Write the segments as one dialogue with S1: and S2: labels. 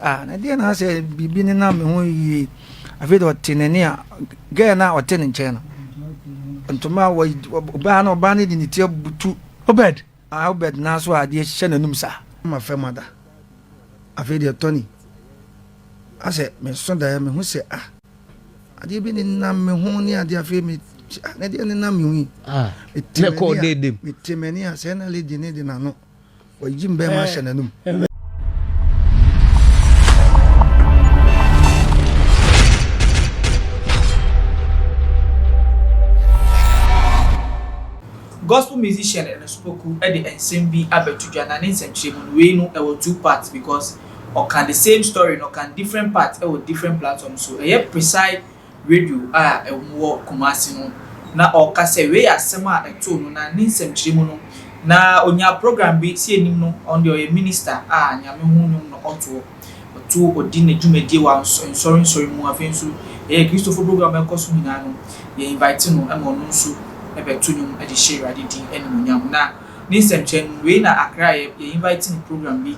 S1: Ah, na deɛ na asɛ biribi nenam me ho yie. Afei deɛ ɔte n'ani a, girl no a ɔte ne nkyɛn no, ntoma a ɔbaa no ɔbaa no de ne ti abutu.
S2: Obed.
S1: Ah, Obed nan so a adeɛ hyɛ n'anum saa. Ma fam ada. Afei deɛ Tony, asɛ meso daeɛ mehu sɛ ah, adeɛ bi nenam me ho ne adeɛ afei me ah, na deɛ nenam me ho yi.
S3: Ah, na ɛkɔɔ dɛdɛm.
S1: Mete m'ani a sɛ na lady ne de n'ano. Wayi mbɛɛma ahyɛ n'anum.
S4: Gospel musician Ernest Poku de nsɛm bi abɛto dwa na ne nsɛmkyerɛ mu no wei no ɛwɔ two parts because ɔka the same story no ɔka no different parts ɛwɔ different platforms so ɛyɛ precise radio a ɛwɔ Kumasi no, na ɔreka sɛ wei yɛ asɛm a ɛtoo no na ne nsɛmkyerɛ mu no, na ɔnyaa program bi, sɛ yɛnim no, ɔno deɛ ɔyɛ minister a Nyame ho nnwom na ɔtoɔ, ɔto, ɔdi ne dwumadie wɔ nsɔre nsɔre mu, afei nso ɛyɛ Kristofo program a ɛkɔ so nyinaa no, yɛ invite no ma ɔno nso bɛto nnwom de hyɛ Awurade din animuonyam. Na ne nsɛmkyerɛ no, wei na Accra yɛ invite no program bi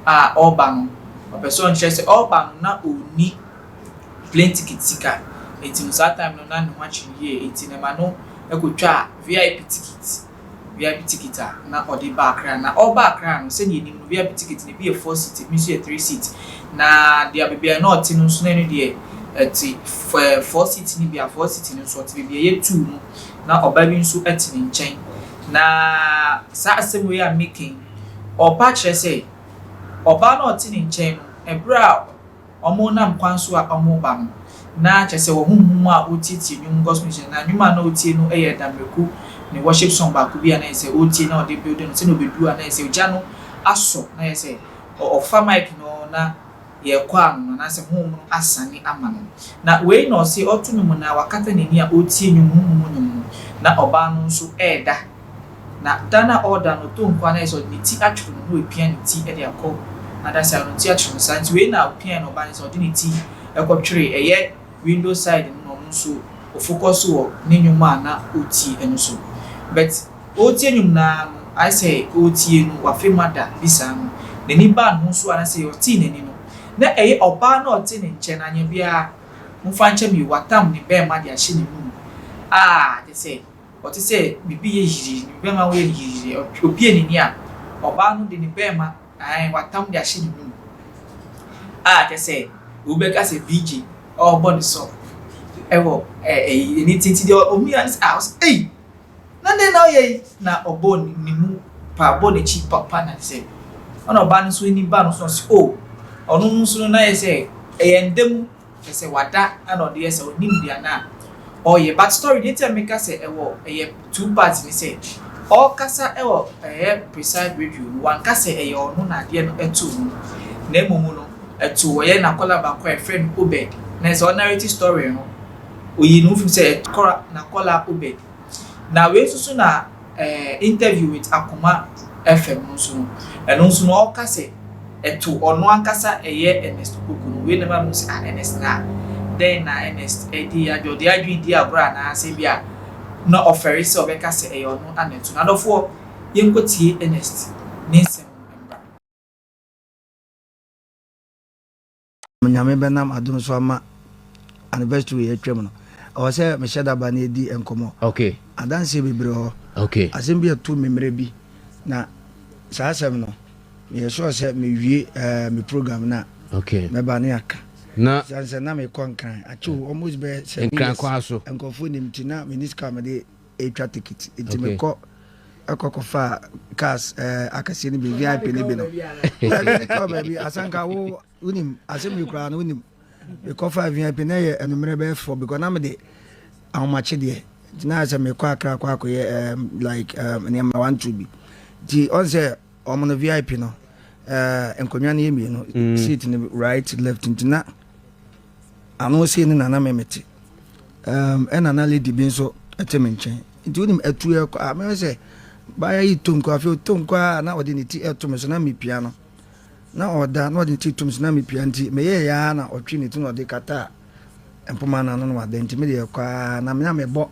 S4: a ɔreba no, ɔpɛ sɛ ɔnkyerɛ sɛ ɔreba no na ɔnni plane ticket sika nti no saa time no na ne ho akyere no yie nti no ɛma no kɔtwaa VIP ticket, VIP ticket a na ɔde ba Accra. Na ɔreba Accra no sɛdeɛ yɛnim no VIP ticket no ebi yɛ four seat ebi nso yɛ three seat na deɛ baabi a na ɔte no nso na ɛno deɛ ɛte four seat no bi a four seat no nso ɔte baabi a ɛyɛ two no na ɔbaa bi nso te ne nkyɛn. Na saa asɛm wei a meka yi ɔrepa akyerɛ sɛ ɔbaa no a ɔte ne nkyɛn no ɛberɛ a Wɔnam kwan so a wɔreba no, na kyerɛ sɛ wɔ honhom mu a ɔretietie nnwom, gospel musician, na nnwom a na ɔretie no yɛ Damereko ne worship song baako bi a na ayɛ sɛ ɔretie na ɔde build no, sɛnea ɔbɛduru a na ayɛ sɛ ogya no asɔ, na ayɛ sɛ ɔfa mic no na yɛrekɔ ano no anaasɛ honhom no asane ama no. Na wei na ɔse ɔreto nnwom no a wakata n'ani a ɔretie nnwom, honhom mu nnwom no, na ɔbaa no nso reda. Na da no a ɔreda no, ɔtɔ nko ara na ayɛ sɛ ɔde ne ti atwere no na wapia ne ti de akɔ n'adasa no, ne ti atwere no saa nti wei na ɔpiae na ɔbaa ne sɛ ɔde ne ti kɔtweree ɛyɛ window side no na ɔno nso ɔfocus wɔ ne nnwom a na ɔretie no so. But ɔretie nnwom no ara no, ayɛ sɛ ɔretie no wafe mu ada bi saa no, n'ani baa ne ho so anaasɛ ɔtee n'ani no, na ɛyɛ ɔbaa no a ɔte ne nkyɛn no, anyɛ biara momfa nkyɛ me o, watam ne bɛɛma de ahyɛ n'anum a kyerɛ sɛ Ɔte sɛ biribi yɛ yiriyiri, ne bɛma ho yɛ no yiriyiri. Obue n'ani a, ɔbaa no de ne bɛma, ae, watam de ahyɛ n'anum. A kyerɛ sɛ, obi bɛka sɛ VJ ɔrebɔ ne sɔ ɛwɔ ɛyi ne ti nti deɛ ɔhu ya ne sɛ, ah, ɔsɛ, ei, na dɛn na ɔyɛ yi? Na ɔbɔ ne mu pa, bɔ n'akyi papa na sɛ, ɔna ɔbaa no nso ani ba no so ɔsɛ, oh, ɔno nso no na yɛ sɛ ɛyɛ nda mu. Kyerɛ sɛ wada na ɔde yɛ sɛ ɔnim deɛ na ɔyɛ but story deɛ nti a meka sɛ ɛwɔ ɛyɛ two parts ne sɛ ɔkasa ɛwɔ ɛyɛ preside radio no wanka sɛ ɛyɛ ɔno na adeɛ no ɛtoo no na mmom no ɛtoo ɔyɛ n'akɔla baako a yɛfrɛ no Obed na sɛ ɔnarrate story no oyi ne ho firi sɛ ɛkɔra n'akɔla Obed. Na wei nso so na eh, interview with Akoma FM no nso no, ɛno nso no ɔka sɛ ɛto ɔno ankasa ɛyɛ Ernest Opoku no. Wei na ɛma mehu sɛ ah Ernest na dɛn na Ernest ɛdi adwene, ɔde adwene di agorɔ anaasɛ bi a na ɔfɛre sɛ ɔbɛka sɛ ɛyɛ ɔno ana ɛto no. Adɔfoɔ, yɛnkɔtie Ernest ne nsɛm no mmra.
S1: Nyame bɛnam adom so ama anniversary wei atwam no, ɛwɔ sɛ mehyɛ da ba na yɛdi nkɔmmɔ.
S3: Okay.
S1: Adanseɛ bebree wɔ hɔ.
S3: Okay.
S1: Asɛm bi ɛto me mmerɛ bi, na saa asɛm no, meyɛ sure sɛ mewie uh, me program no a,
S3: okay.
S1: mɛba ne aka.
S3: Na
S1: sane sɛ na mekɔ Nkran, akyew almost bɛyɛ seven
S3: Nkran
S1: years.
S3: kwan so.
S1: Nkurɔfoɔ nim nti na menni sika a mede ɛretwa ticket nti
S3: Okay.
S1: mekɔ ɛkɔ kɔfa cars ɛɛ akɛseɛ no bi vip no bi no ɛbi kɔ baabi asanka wo wonim asɛm yi koraa no wonim mekɔfa vip na ɛyɛ anummerɛ bɛyɛ fɔ because na mede ahomakye deɛ nti na sɛ mekɔ akra kɔ akɔyɛ um, like um, nneɛma one two bi nti ɔn sɛ ɔmo no vip no uh, nkonnwa no yɛ mmienu mm. seat no right left nti na Ano sei ne na na me mete. Um, ɛna na lady bi nso ɛte me nkyɛn. Nti wonim atu ɛkɔ a mɛhwɛ sɛ baaya yi to nko afei ɔtɔ nko a na ɔde ne ti ɛto me so na mepia no. Na ɔda na ɔde ne ti to me so na mepia nti meyɛɛ ya na ɔtwe ne ti na ɔde kata mpoma no ano na wada nti mede ɛkɔ a na me na mebɔ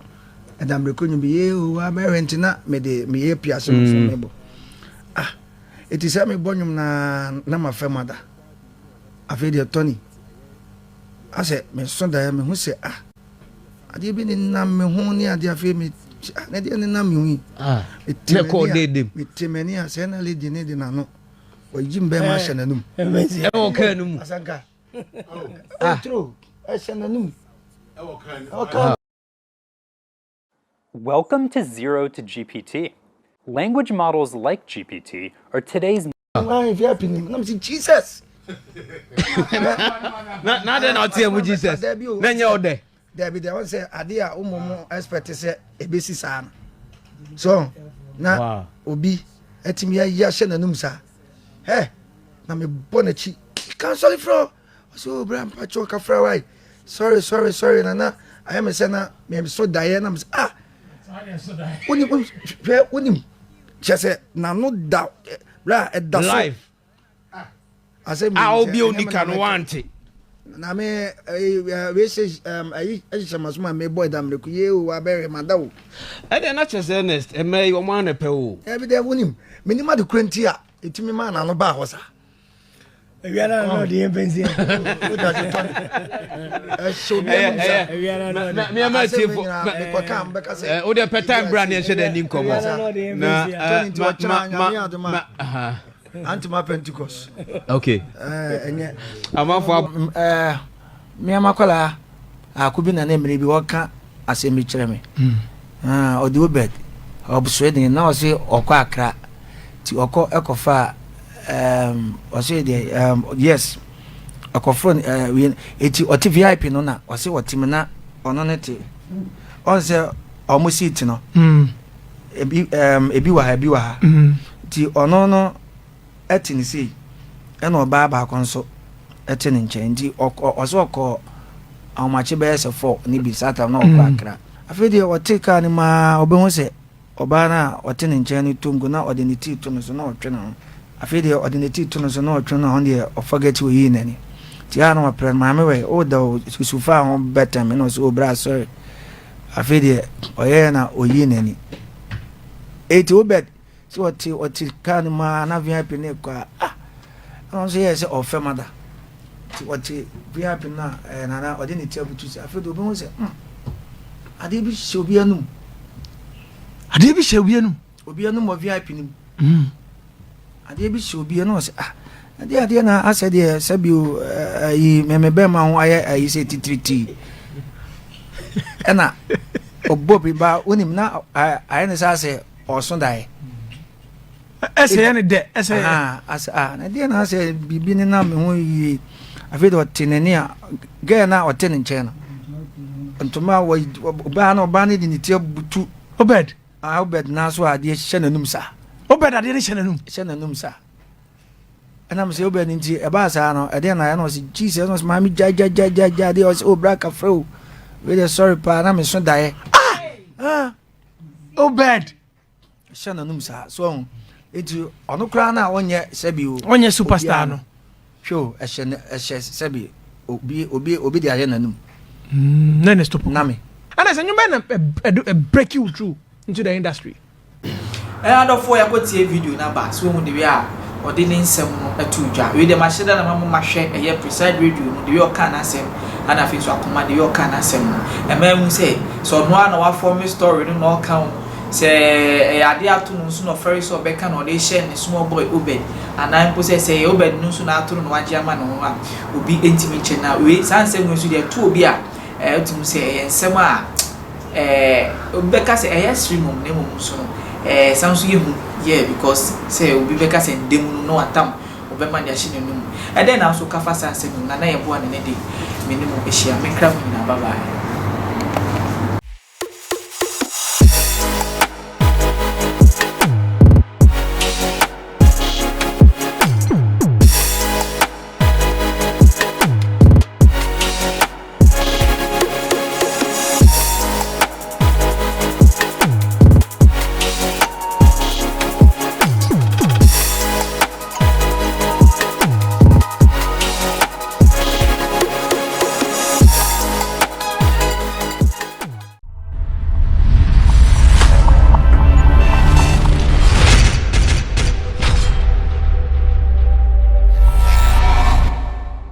S1: ɛda mmerɛkɔ nwom bi Yehowa bɛhwɛ nti na mede meyɛ pia so no so mebɔ. Ah, ɛti sɛ mebɔ nwom na na mafa mu ada. Afei deɛ Tony, asɛ meso daeɛ mehu sɛ ah adeɛ bi nenam me ho ne adeɛ afei me ah na deɛ nenam me ho yi.
S3: Ah,
S1: Mete
S3: na ɛkɔɔ
S1: m'ani a
S3: deedem.
S1: mete m'ani a sɛ na lady ne de n'ano wayi mbɛɛma ahyɛ n'anum.
S3: Ɛwɔ kaa no mu.
S1: Asanka. Ɛturo ɛhyɛ n'anum. Ɛwɔ kaa
S2: Welcome to Zero to GPT. Language models like GPT are today's
S1: mu. VIP nim na mesi Jesus.
S3: Na na adɛn na ɔteɛ mu Jesus?
S1: Dabi o.
S3: Na ɛnyɛ wo dɛ.
S1: Dabi deɛ wɔn sɛ adeɛ a wɔn mu expect sɛ ebesi saa no. So na
S3: Wow.
S1: obi ɛtumi ayi ahyɛ n'anum saa. Hɛ na me bɔ n'akyi. Kansɔre frɛ ɔsɛ o bra mpakyɛw kafra wae. Sorry sorry sorry nana ayɛ me sɛ na me so daeɛ na me sɛ ah wonim hwɛ wonim kyɛ sɛ n'ano da bra ɛda so.
S3: Live.
S1: Asɛm
S3: A
S1: bi
S3: obi
S1: sɛ
S3: oni
S1: ɛnyɛ me
S3: ka
S1: na
S3: no
S1: mɛka.
S3: wante.
S1: Na me wei sɛ ayi ɛhyehyɛ ma so ma mebɔ ɛda mmerɛku yee o abɛhwɛ mada o.
S3: Ɛdeɛ na kyerɛ sɛ Ernest ɛmɛ yi wɔn ara na ɛpɛ o.
S1: Ɛbi dɛ wonim menim ade kura nti a ɛtumi maa n'ano baa hɔ saa.
S5: Awia na na ɔde yɛn pɛnsi.
S1: Ɛhyɛ obi anim sa.
S5: Awia na na ɔde.
S3: Mmeɛma atiefo.
S1: Mekɔka mbɛka sɛ.
S3: O deɛ pɛ time bra ne ɛhyɛ dɛ ni nkɔmɔ. Na
S1: Tony nti ɔkyena nyame adom a.
S3: ma
S1: Antoma Pentecost.
S3: Okay.
S1: Ɛnyɛ.
S3: Amanfo ab.
S1: Mmeɛma kɔla ako bi na ne mmerɛ bi wɔka asɛm bi kyerɛ me. Ɔde Obed ɔbsoe na ɔse ɔkɔ Accra. Ti ɔkɔ ɛkɔfa ɔse deɛ yes ɔkɔforo wei eti ɔte VIP no na ɔse ɔte mu na ɔno ne te ɔn sɛ ɔmo seat no ebi ebi wɔ ha ebi wɔ ha ti ɔno no ɛte ne sei ɛna ɔbaa baako nso ɛte ne nkyɛn nti ɔkɔ ɔse ɔkɔ ahomakye bɛyɛ sɛ fɔ ne bi saa tam na ɔkɔ Accra afei deɛ ɔte kaa no mu aa ɔbɛhu sɛ Ɔbaa no a ɔte ne nkyɛn no tɔ nko na ɔde ne ti to no so na ɔtwe ne ho. Afei deɛ ɔde ne ti to no so na ɔtwe ne ho deɛ ɔforget oyii n'ani. Nti a na waprɛ no, maame wɛ, wo da o, susu faa ho bɛtɛn me na ɔsɛ o bra sorry. Afei deɛ ɔyɛɛ na oyii n'ani. Eti Obed sɛ ɔte ɔte kaa no mu a na VIP no rekɔ a ah ɛna ɔno nso yɛɛ sɛ ɔfɛ mada. Nti ɔte VIP no a ɛɛ nana ɔde ne ti abutu sɛ afei deɛ obehu sɛ hmm adeɛ bi hyɛ obi anum.
S5: Adeɛ bi hyɛ obi anum.
S1: Obi anum wɔ VIP no mu. Mm. Adeɛ bi hyɛ obi anum ɔsɛ ah adeɛ adeɛ na asɛ deɛ sɛbi o ayi mɛmɛ bɛrima ho ayɛ ayi sɛ titiritii ɛna ɔbɔ bi ba onim na ayɛ ne sɛ asɛ ɔso daeɛ.
S5: Ɛsɛ yɛ ne dɛ ɛsɛ yɛ.
S1: Asɛ ah na deɛ na asɛ biribi ne nam me ho yie afei de ɔte n'ani a gɛɛ na ɔte ne nkyɛn no ntoma a ɔbaa no ɔbaa no de ne ti abutu.
S5: Obed.
S1: Ah Obed naa so adeɛ hyɛ n'anum saa.
S5: Obed adeɛ no hyɛ n'anum.
S1: Hyɛ n'anum saa. Ɛnam sɛ Obed nti ɛbaa saa no ɛdeɛ na ɛna ɔsɛ Jesus ɛna ɔsɛ maame gya gya gya gya gya adeɛ ɔsɛ obra kafra o wei deɛ sorry paa na me so daeɛ.
S5: Ah! Ah! Obed.
S1: hyɛ n'anum saa so ɔho eti ɔno koraa na ɔnyɛ sɛbi o
S5: ɔnyɛ superstar no
S1: hwɛ o ɛhyɛ ne ɛhyɛ sɛbi obi obi obi de ayɛ n'anum
S5: mm, na ne stop
S1: name
S5: ɛna sɛ nnwuma na ɛ break you through into the industry
S4: Ɛɛ adɔfoɔ yɛakɔtie video no aba so wohu the way a ɔde ne nsɛm no too dwa. Wei deɛ mahyɛ da na mama mahwɛ ɛyɛ Preside Radio no the way ɔkaa n'asɛm ɛna afei nso Akoma the way ɔkaa n'asɛm no. Ɛma ehu sɛ sɛ ɔno ara na wafɔme story no na ɔka o, sɛ ɛyɛ adeɛ ato no nso na ɔfɛre sɛ ɔbɛka na ɔde rehyɛ ne small boy Obed anaa mpo sɛ sɛ ɛyɛ Obed no nso na ato no na wagye ama ne ho a obi ntumi nkyɛ. Na wei saa nsɛm wei nso deɛ ɛto obi a ɛɛ wotumi hu sɛ ɛyɛ nsɛm a Eh obi bɛka sɛ ɛyɛ sere mmom na mmom nso no eh san nso yɛ hu yeah because sɛ obi bɛka sɛ nda mu no na watam ɔbɛma de ahyɛ n'anum. Ɛdɛn na nso woka fa saa asɛm yi ho? Nana Yeboah ne ne de me ne mo ahyia. Mekra mo nyinaa bye bye.